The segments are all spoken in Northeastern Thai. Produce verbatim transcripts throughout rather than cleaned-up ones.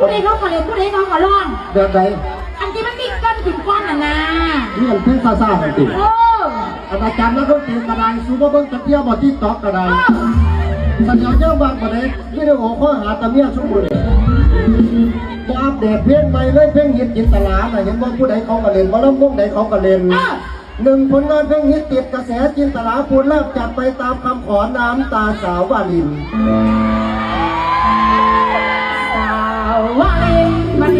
ผู้ใดเขาก็เล่นผู้ใดเขาก็ร้องแบบใดอันที่มันมีก้อนถึงก้อนน่ะนะนี่อันเพลงซาซากันติเอออันอาจารย์นักดนตรีก็ได้ซูเปอร์เบิ้งตะเกียบอที่ต็อกก็ได้เออสัญญาเจ้าบ้านก็ได้วิดีโอข้อหาตะเมียชุมบุญมาอัปเดตเพลงใหม่เลยเพลงฮิตจินตลาน่ะเห็นว่าผู้ใดเขาก็เล่นว่าลำวงใดเขาก็เล่นเออ หนึ่งผลงานเพลงฮิตติดกระแสจินตลาภูลลาภจัดไปตามคำขอน้ำตาสาววาลิน สาววาลินมัน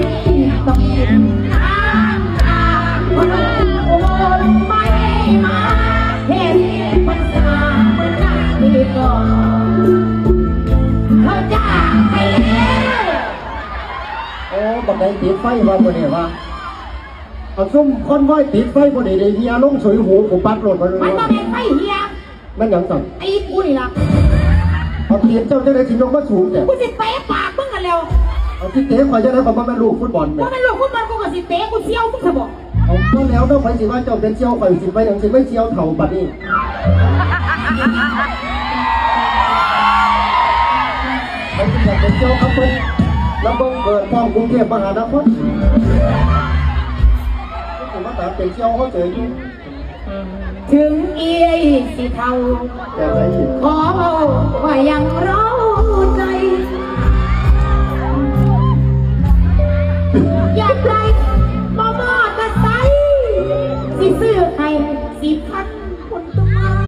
ต้องกินน้ำตาคนไม่มาเห็นภาษาเหมือนกันดีก่อนเขาจากไปแล้วโอ้บักไดติดไฟว่าบ่เนี่ยว่า เอาซุ่มคนไหว้ติดไฟบ่ได้ได้เฮียลงสวยหูกูปัดโลดมันมันบ่แม่นไฟเฮียมันหยังสั่นตีนกูนี่ล่ะเอาตีนเจ้าเจ้าได้สิยกมาสูงแต่กูสิเตะปากมึงกันแล้วเอาที่เตะข่อยจะได้ข่อยบ่แม่นลูกฟุตบอลแม่ว่าแม่นลูกฟุตบอลกูก็สิเตะกูเสี่ยวมึงซะบ่เอาก็แล้วเนาะข่อยสิว่าเจ้าเป็นเสี่ยวข่อยสิไปหยังสิไม่เสี่ยวเท่าบัดนี้ มันอยากเป็นเจ้าครับเพิ่นแล้วเบิ่งเกิดพร้อมกรุงเทพมหานครผมมาถามเป็นเจ้าเขาเฉยอยู่ถึงเอียสิเท่าแบบไหนอีกขอว่ายังรอ